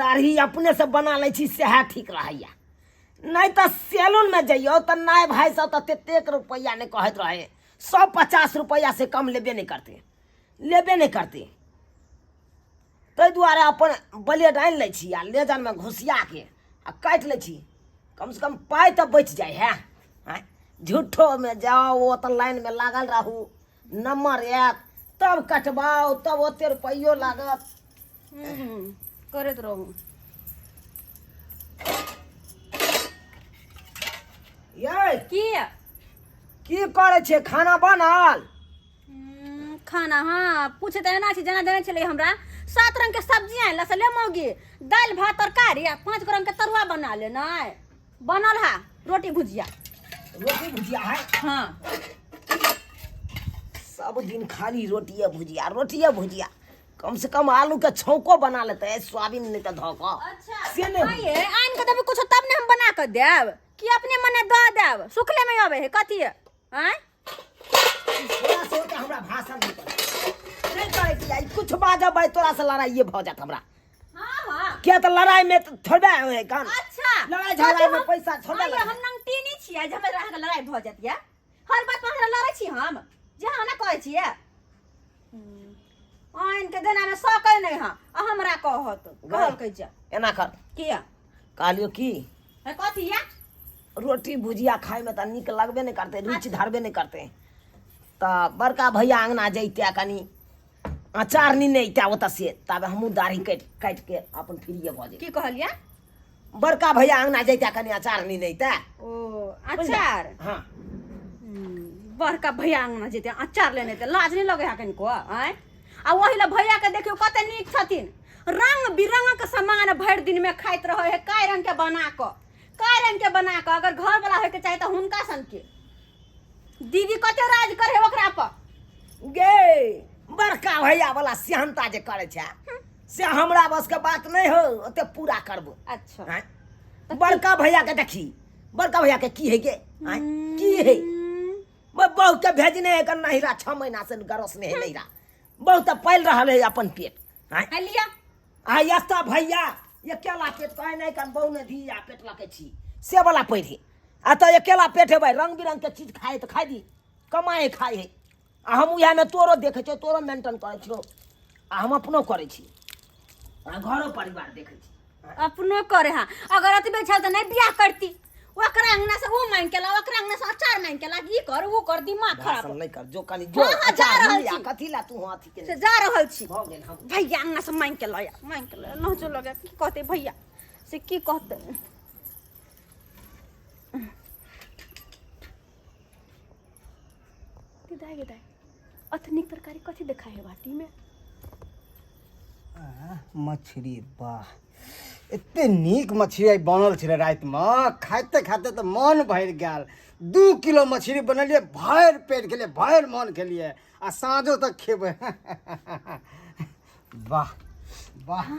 दाढ़ी अपनेसँ बना लै छी सएह ठीक रहैए। नहि तऽ सैलूनमे जइयौ तऽ नहि भाइ साहब, तऽ ततेक रुपैआ नहि कहैत रहै, 150 रुपैआसँ कम लेबे नहि करतै, लेबे नहि करतै। ताहि दुआरे अपन ब्लेड आनि लै छी आ लेजरमे घुसियाके आ काटि लै छी, कमसँ कम पाइ तऽ बचि जाइ है। आँय, झूठोमे जाउ, ओतऽ लाइनमे लागल रहू, नम्बर आयत तब कटबाउ, तब ओते रुपैयो लागत। करैत रहू। यै। की? की करै छियै? खाना बनल? खाना हाँ, पूछे तऽ एना छी जेना देने छलै हमरा 7 रंग के सब्जी आनला से ले मौगी, दालि भात तरकारी आ 5 रंग के तरुआ बना ले। नहि बनल है, रोटी भुजिया। रोटी भुजिया है? हाँ। सब दिन खाली रोटिए भुजिया, रोटिए भुजिया। कम से कम आलू के छौंको बना लेते, सोयाबीन नहीं तो धो कऽ। अच्छा। से नहीं हाँ, ये आनि के देबै कुछो तब ने हम बना के देब कि अपने मने दऽ देब? सुखले में अबै है कथी? आँय, तोरा से होते हमरा भाषण नहीं करे, नहीं करे कि आई कुछ बाजबै तोरा से लड़ाइए भऽ जात हमरा। हाँ हाँ। किया तऽ लड़ाई में तऽ थोड़बे होय कान। अच्छा। लड़ाई झगड़ा में पैसा थोड़बे हाँ, ये लगे। हम नंगटीनी छियै जे हमरा अहाँके लड़ाई भऽ जायत? ये हर बात पर हमरा लड़ै छी हम जे अहाँ ना कहै छियै आनि के देना में सकै नहि हँ आ हमरा कहत कहलकै जे एना कर। किया? कहलियौ की। है कथी या? रोटी भुजिया खायमे तऽ नीक लगबे नहि करतै, रुचि धरबे नहि करतै। तऽ बड़का भैया अङ्गना जैते कनि अचार नेने अइते ओतऽ से, ताबे हमहूँ दाढ़ी काटि काटिके अपन फ्रीये भऽ जैते। की कहलियै? बड़का भैया अङ्गना जैते कनि अचार नेने अइते। ओ अचार? हाँ। बड़का भैया अङ्गना जेतै अचार लेने अइते, लाज नहि लगै है कनिको? आँय, आ ओहि लए भैया के देखियौ कते नीक छथिन, रंग बिरंगक सामान भरि दिनमे खाइत रहै है, कै रंग के बना कऽ, कै रंग के बना कऽ। अगर घर वाला होइके चाही तऽ हुनका सनके दीदी कते राज करे ओकरा पर। गे, बड़का भैया वाला सिहनता जे करै छै से हमरा बस के बात नहि हो, ओते पूरा करबो। अच्छा। आँय? बड़का भैया के देखी, बड़का भैया के की है गे? आँय, की है? बहु के भेजने है नहिरा, 6 महीना से गरस नहीं है नहिरा, बहुत तऽ पालि रहल है अपन पेट। आँय? आ लिअ। आ एतऽ भैया अकेला पेट कहै नहि कन बहु ने धी आ पेट लके छी से वाला पैढ़े। आ तऽ अकेला पेट हेबै, रंग बिरंग के चीज खाए तऽ खाइ दी, कमाए खाइ है। आ हम उएहमे तोरो देखै छियौ, तोरो मेंटेन करै छियौ आ हम अपनो करै छी आ घरो परिवार देखै छी। अपनो करे हा, अगर एतबे छल तऽ नहि बियाह करती। ओकरा अंगना से ओ मांगि के ला, ओकरा अंगना से अचार मांगि के ला, ई कर ओ कर, दिमाग खराब। भाषण नहि कर, जो कनि जो। हाँ, हाँ, जा अचार रहल लिया, छी। कथी ला तू अथी के से जा रहल छी। भऽ गेल हम। भैया अंगना से मांगि के लया, मांगि के लया। लहजो लगे की कहते भैया से, की कहते? गे दाइ, गे दाइ, अत नीक तरकारी कथी देखा है बाटी में? मछली, वाह, एते नीक मछली आइ बनल छलै, रातिमे खाइते खाइते तऽ मन भरि गेल। 2 किलो मछली बनेलियै, भरि पेट खेलियै, भरि मन खेलियै आ साँझो तक खेबै। वाह वाह।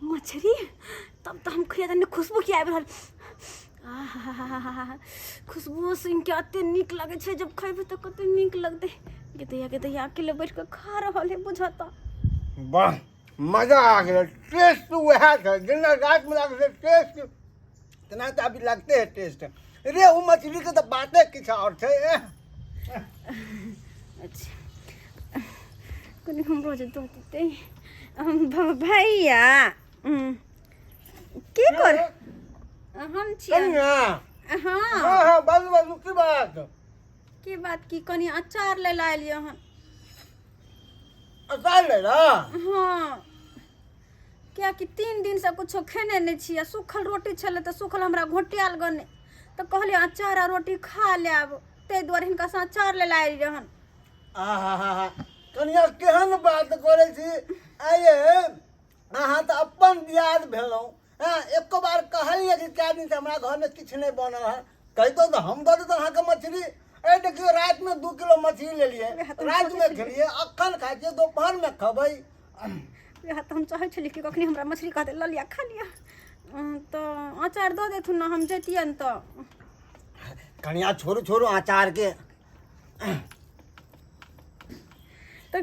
मछली तब तऽ हम खुआ तनी। खुशबू की आबि रहल? आहाहाहा, खुशबू सुनि के एते नीक लगै छै, जब खयबै तऽ कते नीक लगतै। गे दैया, गे दैया, अकेले बैठ कऽ खा रहल है बुझता। वाह, मजा आ गेलै। टेस्ट वएह छै जेना रातिमे लागै छै टेस्ट, तेना तऽ अभी लगते है टेस्ट। रे, ओ मछलीके तऽ बाते किछु आओर छै। एह। अच्छा, कनि हमरो जे दऽ देतै। हम भैया, की कर हम छियै? कनिया। हाँ। हाँ हाँ, बाजू बाजू, की बात? की बात की, कनि अचार ले ला एलियै हन। अचार ले ला? हाँ, कियाकि 3 दिनसँ कुछो खेने नहि छी आ सूखल रोटी छलै तऽ सूखल हमरा घोटियाल गने, तऽ कहलियै अचार आ रोटी खा लेब, ताहि दुआरे हिनकासँ अचार ले ला एलियै हन। आहा हा हा, कनिया केहन बात करै छी? आइए अहाँ तऽ अपन दियाद भेलहुँ। हँ, एको बार कहलियै कि कए दिनसँ हमरा घरमे किछु नहि बनल है? कहितहुँ तऽ हम दऽ देतहुँ अहाँके मछली। ए देखियौ, रातिमे 2 किलो मछली लेलियै। वएह तऽ हम रातिमे सोचै छलियै। खेलियै, अखन खाइ छियै, दोपहरमे खेबै। वएह तऽ हम चाहै छलियै कि कखनी हमरा मछली कहतै लऽ लिअ, खा लिअ। तऽ अचार दऽ देथुन ने, हम जैतियनि तऽ। कनिया, छोड़ू छोड़ू अचारके। तऽ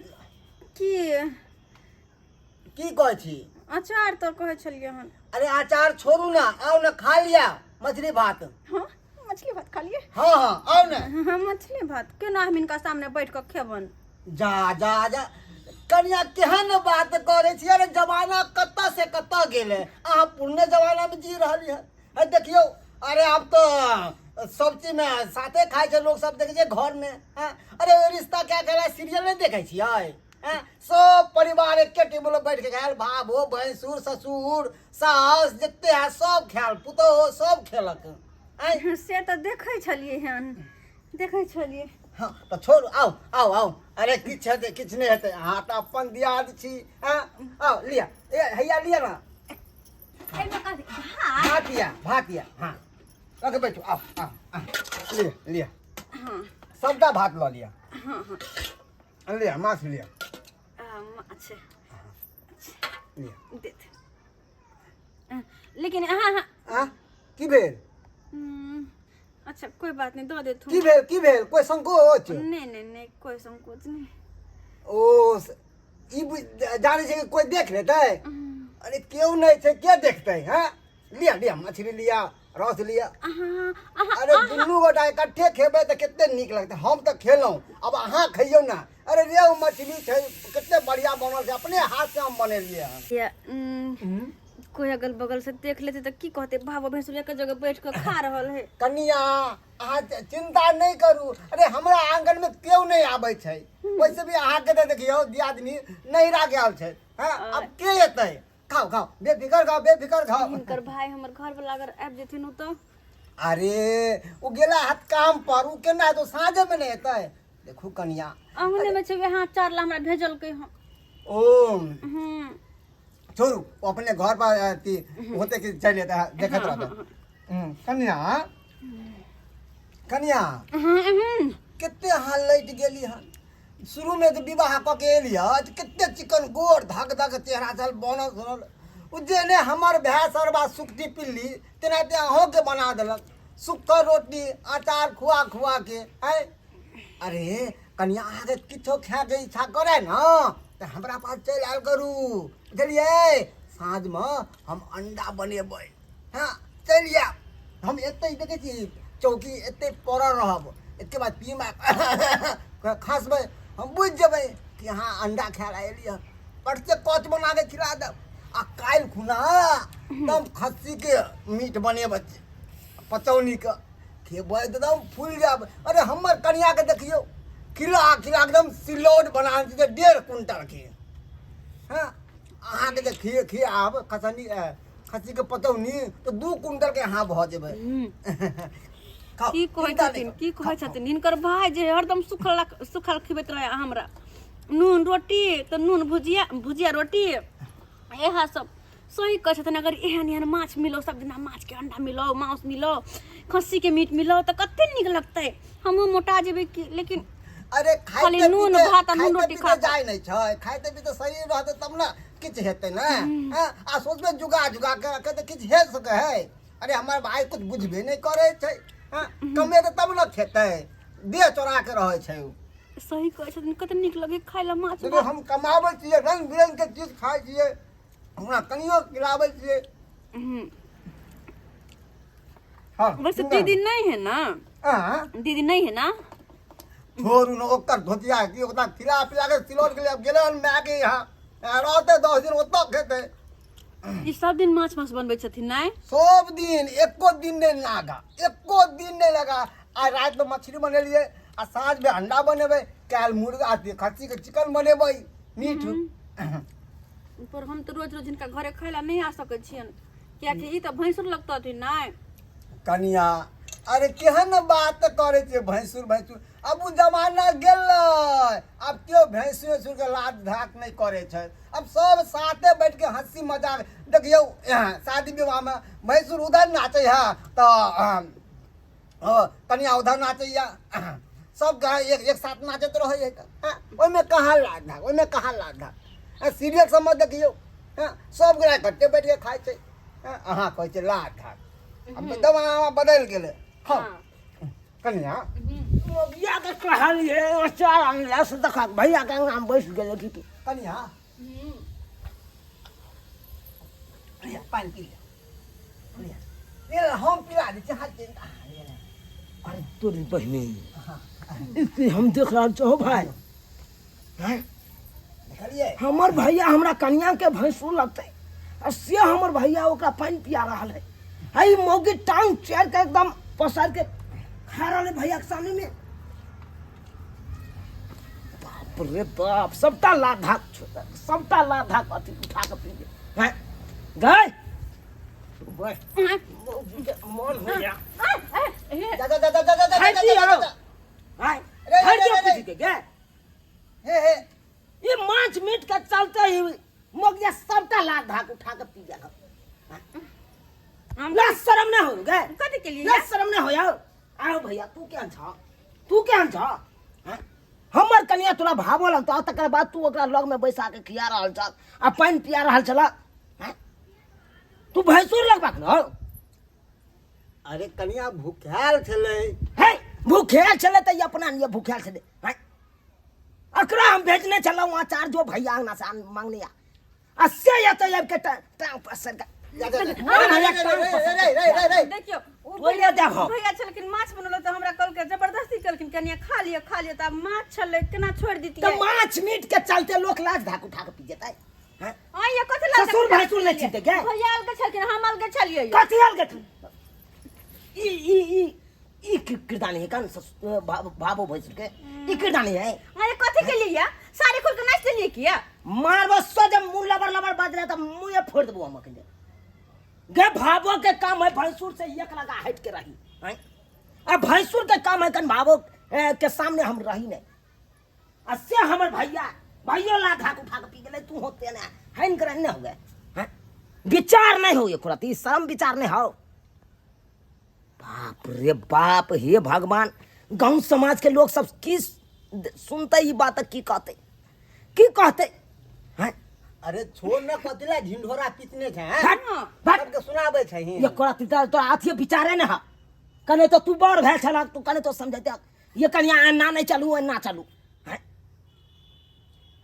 की की कहै छी? अचार तऽ कहै छलियै हन। अरे अचार छोड़ू ना, आउ ना खा लिया मछली भात। हाँ, मछली भात खा लिए। हाँ हाँ, आउ ना। हाँ, मछली भात केना हम हिनका सामने बैठ कऽ खेबन? जा जा जा, कनिया केहन बात करै छी। अरे जमाना कतऽ से कतऽ गेलै, अहाँ पुरने जमानामे जी रहली हन। है देखियौ, अरे आब तऽ सब चीजमे साथे खाइ छै लोक सब, देखै छियै घरमे। हँ, अरे रिश्ता क्या कहला सीरियल नहि देखै छियै? हँ, सब परिवार एके टेबुल पर बैठ के खायल, भाभो भैंसुर ससुर सास जते है सब खायल, पुतोह सब खेलक। आँय? से तऽ देखै छलियै हन, देखै छलियै। हाँ तऽ छोड़ू, आउ आउ आउ। अरे किछु हेतै, किछु नहि हेतै, अहाँ तऽ अपन दियाद छी। हँ, आउ लिअ, ए हैया लिअ ना। एहिमे कथी भात? भात लिअ, भात लिअ। हाँ, लऽ के बैठू, आउ आउ आउ, लिअ लिअ। हाँ। सबटा भात लऽ लिअ। हाँ हाँ। लिअ माछ लिअ। माछ लिअ। देत, लेकिन अहाँ आ की भेल? अच्छा कोई बात नहीं, दऽ देथुन। की भेल, की भेल, कोई संकोच? नहीं नहीं नहीं, कोई संकोच नहीं। ओ ई जानै छै कि कोई देख लेतै? अरे केओ नहि छै, के देखतै? हैं, लिअ लिअ, मछली लिअ, रस लिअ। अहाँ अहाँ अरे दुनू गोटा इकट्ठे खेबै तऽ कते नीक लगतै। हम तऽ खेलहुँ, आब अहाँ खइयौ ने। अरे रेहू मछली छै, कते बढ़िया बनल छै, अपने हाथ से हम बनेलियै हन। या, कोई अगल बगल से देख लेते तऽ की कहते? भावो भैंसुर एक जगह बैठ के खा रहल है। कनिया अहाँ चिंता नहि करू, अरे हमरा आंगन में केओ नहि आबै छै। वैसे भी अहाँके तऽ देखियौ दियादनी नैहरा गेल छै। हँ, आब के एतै? खाओ खाओ, बेफिकर खाओ, बेफिकर खाओ। हिनकर भाई हमर घर वाला अगर आबि जेथिन ओ तऽ? अरे ओ गेला हाथ काम पर, ओ केना हेतै? साँझे में नहि एतै। देखू कनिया, अंगने में छै, वहाँ अचार ला हमरा भेजलकै हँ। ओ छोड़ू, ओ अपने घर पर अथी होते कि चलि एतै, देखैत रहतै। कनिया, कनिया, कते अहाँ लटि गेली हन। शुरूमे जे विवाह कऽ के एली हँ तऽ कते चिकन गोर धक धक चेहरा छल, बनल सनल। ओ जेहने हमर भाय सरबा सुक्ति पिल्ली तेनाहिते अहूँके बना देलक, सुक्खल रोटी अचार खुआ खुआ के। आँय अरे कनिया, अहाँके किछो खायके इच्छा करे ने तऽ हमरा पास चलि आयल करू, बुझलियै? साँझमे हम अंडा बनेबै। हँ, चलि आयब, हम एतै देखै छी चौकी एतै पड़ल रहब। एके बाद पीमा खसबै, हम बुझि जेबै कि अहाँ अंडा खाय लए एलियै हन। पटसे कच बना के खिला देब। आ काल्हि खुना एकदम खस्सीके मीट बनेबै, पचौनीके खेबै तऽ एकदम फुलि जायब। अरे हमर कनियाके देखियौ, खिला खिला एकदम सिलौट बना देतै 1.5 क्विंटलके। हँ, अहाँके जे खिए खियाब खसनी खस्सीके पचौनी तऽ 2 क्विंटलके अहाँ भऽ जेबै। खाउ, की कहै चिन्ता नहि छथिन? करू। की कहै छथिन हिनकर भाय जे हरदम सुखल सुखल खिबैत रहै हमरा, नून रोटी तऽ नून भुजिया, भुजिया रोटी, इएह सब। सही कहै छथिन, अगर एहन एहन माछ मिलो, सब दिना माछ के अंडा मिलो, मांस मिलो, खस्सी के मीट मिलो तऽ कते नीक लगतै, हमहूँ मोटा जेबै की। लेकिन अरे खाली खाइते नून पीते भात आ नून खाइते रोटी पीते खा कऽ। जाय नहि छै, खाइते पीते शरीर रहतै तब ने किछु हेतै ने। हँ, आ सोचबै जुगा जुगा के रखै तऽ किछु हे सकै है? अरे हमर भाय कुछ बुझबे नहि करै छै। हँ, कमेतै तब ने खेतै, देह चोरा के रहै छै ओ। सही कहै छथिन, कते नीक लगे खाय ला माछ देखियौ भात। हम कमाबै छियै, रंग बिरंग के चीज खाइ छियै, हमरा कनियो खिलाबै छियै। हँ। वैसे दीदी नहीं है ना? आँ? दीदी नहीं है ना? छोड़ू ने ओकर धोतिया की, ओकरा खिला पिला के सिलौट के लिए अब गेलै हन माय के यहाँ, यहाँ रहतै 10 दिन ओतऽ खेतै। ई सब दिन माछ मांस बनबै छथिन नहि? सब दिन, एको दिन नहि नागा, एको दिन नहि लगा। आइ रातिमे मछली बनेलियै आ साँझमे अंडा बनेबै, काल्हि मुर्गा अथी खस्सीके चिकन बनेबै मीट। पर हम तऽ रोज रोज हिनका घरे खाय ला नहि आ सकै छियनि, कियाकि ई तऽ भैंसुर लगतथिन नहि। कनिया अरे केहन बात करै छै, भैंसुर भैंसुर, आब ओ जमाना गेलै। आब केओ भैंसुर भैंसुरके लाज धाक नहि करै छै, आब सब साथे बैठ के हँसी मजाक। देखियौ यहाँ शादी विवाहमे भैंसुर उधर नाचै है तऽ कनिया उधर नाचैया, सब गाय एक एक साथ नाचैत रहै है। ओहिमे कहाँ लाज धाक, ओहिमे कहाँ लाज धाक? सीरियल सबमे देखियौ, हँ, सब गोरा इकट्ठे बैठ के खाइ छै। अहाँ कहै छियै लाज धाक, आब तऽ जमाना बदलि गेलै। हँ कनिया, भैया के कहलिए अचार अनला से देखा भैया के अंगना में बैस गेलै की। कनिया, लिअ पानि पी लिअ लिअ लिअ हम पिला दै छी हाथ के लिअ ने। अरे तोरी बहिनी ई हम देख रहल छौ भाई हैं देखलियै हमर भैया हमरा कनिया के भैंसुर लगतै आ से हमर भैया ओकरा पानि पिया रहल है हई मौगी टांग चेर के एकदम पसार के खा रहल है भैया के सामने में बाप रे बाप सबटा लाधा सबटा लाधा अथी उठा के पी गेल हैं गए बस मौगी के मन हो गया जा जा जा जा जा जा खाइ जा दियौ। जा जा हैं रे, खाइ रे, दियौ रे, रे। पी के गए हे हे ये माछ मीट के चलते ही मगिया सबटा लात धाक उठा के पी गेल हम लाज शर्म ना हो गए कथी के लिए लाज शर्म ना हो यार आओ भैया तू केहन छ तू केहन छ हैं? हमर कनिया तोरा भावो लगतो तकर बाद तू ओकरा लग में बैसा के खिया रहल छ आ पानि पिया रहल छल हैं? तू भैंसुर लगबाक न अरे कनिया भूखायल छलै है भूखेल छलै तऽ ई अपना लिए भूखेल छलै हैं? एकरा हम भेजने छलहुँ अचार जो भैया अंगना से मांगने आ आ से एतऽ आबि के टांग पसर के जा जा जा। मन रे, हैया रे, टांग रे, पसर रे, रे, रे, रे। देखियौ ओ ओहिने देब हम। भैया छलखिन माछ बनौलक तऽ हमरा कहलकै जबरदस्ती केलखिन कनिया खा लिअ खा लिअ तऽ आब माछ छलै केना छोड़ि तऽ दितियै माछ मीट के चलते लोक लाज धाक उठा के पी जेतै हैं? आँ ये कथी लाज ससुर भैंसुर नहि चिन्हतै गे भैया अलगे छलखिन हम अलगे छलियै कथी अलगे ई ई ई ई किरदानी है कन भाबो भैंसुर के ई किरदानी है आँ ये कथी के लिए साड़ी खोल के नाच देलियै किया मारबो सो जब मुंह लबर लबर बाज रहा त मुंह फोड़ देबो हम के गे भाबो के काम है भैंसुर से एक लगा हट के रही हैं आ भैंसुर के काम है कन भाबो के सामने हम रही नहीं आ से हमर भैया भैयो लाधा उठा के पी गेलै तू होते ने हैन कर नहीं हो गए हैं विचार नहीं हो एको रति शर्म विचार नहीं हो बाप रे बाप हे भगवान गांव समाज के लोग सब की सुनते ई बात की कहते की कहते हैं अरे छोड़ न कथिला ढिंढोरा पीटने छै हैं? हट, हट। सबके सुनाबै छै ही ये कोरा तीता तो अथिए विचारे ने हा कने तो तू बड़ भेल छला तू कने तो समझते ये कनिया एना नहीं चलू एना चलू हैं?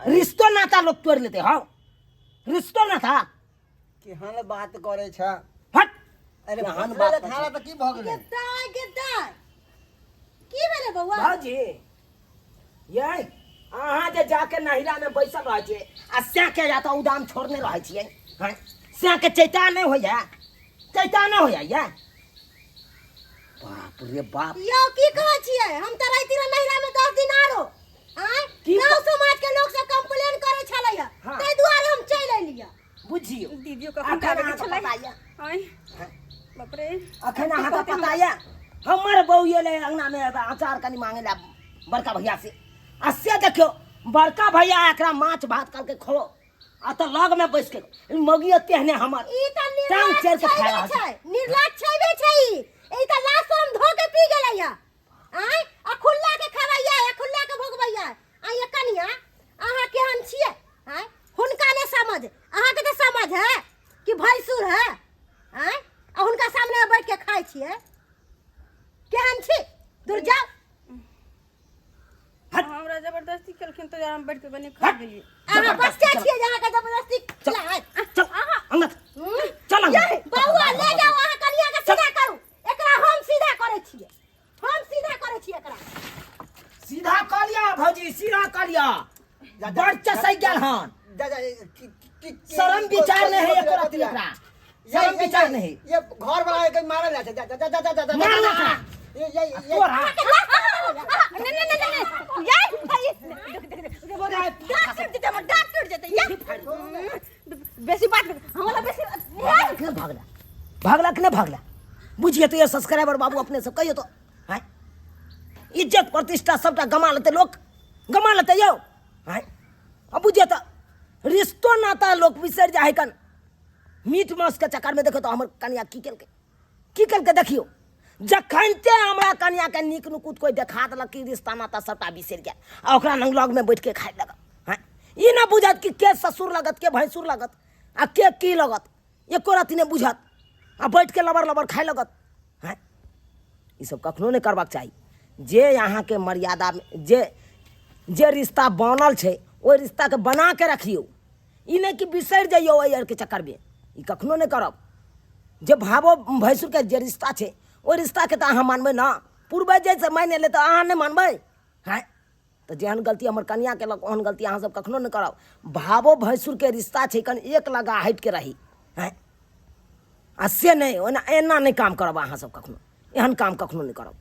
रिश्तो नाता लोग तोड़ लेते हाँ रिश्तो नाता केहन बात करै छ हट अरे केहन भसले बात ले खाना तऽ की भऽ गेलै दाय गे दाय की भेलै बौआ भाजी ये अहाँ जे जाके नहिरा में बैसल रहै छियै आ सैके या तऽ उदाम छोड़ने रहै छियै हैं सैके चैता नहि होइया चैता नहि होइया ये बाप रे बाप यौ की कहै छियै हम तऽ राति रह नहिरा में 10 दिन आरो आँय की गाँव समाज के लोग सब कंप्लेन करै छलै हाँ। ताहि दुआरे हम चलि एलियै बुझियौ दीदियो कखन अखन आबैके अहाँके छलै पता यऽ आँय बाप रे अखन अहाँके पता यऽ हमर बहू एलै अंगनामे अचार कनि मांगे लए बड़का भैया से आ से देखियौ बड़का भैया एकरा माछ भात करके खो आ तऽ लग में बैस के मौगी तेहने हमर ई तऽ टांग निर्लाज चेर के खा छैबे रहल छै। छै निर्लाज छैबे छै ई ई तऽ लाज शरम धो के पी गेलै या आँय आ खुल्ला के खबैया आ खुल्ला के भोगबैया आ ये कनिया अहाँ केहन छियै आँय हुनका नहि समझ अहाँके तऽ समझ है कि भैंसुर है आँय आ हुनका सामने बैठ के खाइ छियै केहन छी दूर जाउ हट। हमरा जबरदस्ती केलखिन तऽ हम बैठ के कनि खा हट। गेलियै अहाँ जबरदस्ती बच्चा चल। छियै जे अहाँके जबरदस्ती चल। खिलाएत चल अंगना हम्म? चल अंगना बौआ ले जाओ अहाँ कनिया के सीधा करू एकरा हम सीधा करै छियै हम सीधा करै छियै एकरा सीधा कऽ लिअ भौजी सीधा कऽ लिअ जा, जा, बड़ चसै गेल हन जा जा की की की- शरम विचार नहीं है एको रत्ती एकरा शरम विचार नहीं ये घर वाला के मारल जाय छै जा जा जा जा जा जा मारल एकरा। ये ये ये तोरा नहीं नहीं नहीं नहीं यार देख देख देख डांट टूट जेतै हमर डांट टूट जेतै यार बेसी बात हमरा बेसी भागला भागला भागला कि नहीं भागला बुझिए तो ये सब्सक्राइबर बाबू अपने सब कहियो तो हैं इज्जत प्रतिष्ठा सबटा गमा लेते लोग गमा लेते यौ हैं अब बुझिए तो रिश्तो नाता लोग बिसरि जाइ कन मीट मांस के चक्कर में देखो तो हमर कनिया की केलकै की केलकै देखियौ जखनते हमरा कनिया के नीक नुकुत कोई देखा देलक कि रिश्ता नाता सबटा बिसरि गेल आ ओकरा लग लग में बैठ के खाए लगल हैं ई ना बुझत कि के ससुर लगत के भैंसुर लगत आ के की लगत एको रत्ती नहि बुझत आ बैठ के लबर लबर खाए लगत हैं ई सब कखनो नहि करबाक चाही जे अहाँके मर्यादा जे जे रिश्ता बनल छै ओहि रिश्ताके बना के रखियौ ई नहि कि बिसरि जइयौ एहि आरके चक्करमे ई कखनो नहि करब। जे भावो भैंसुरके जे रिश्ता छै ओहि रिश्ताके तऽ अहाँ मानबै ने। पूर्वजे से मानि एलै तऽ अहाँ नहि मानबै? हँ, तऽ जेहन गलती हमर कनियाँ केलक ओहन गलती अहाँ सब कखनो नहि करब। भावो भैंसुरके रिश्ता छै, कनि एक लगा हटिके रही। हँ, आ से नहि, ओना एना नहि काम करब अहाँ सब, कखनो एहन काम कखनो नहि करब।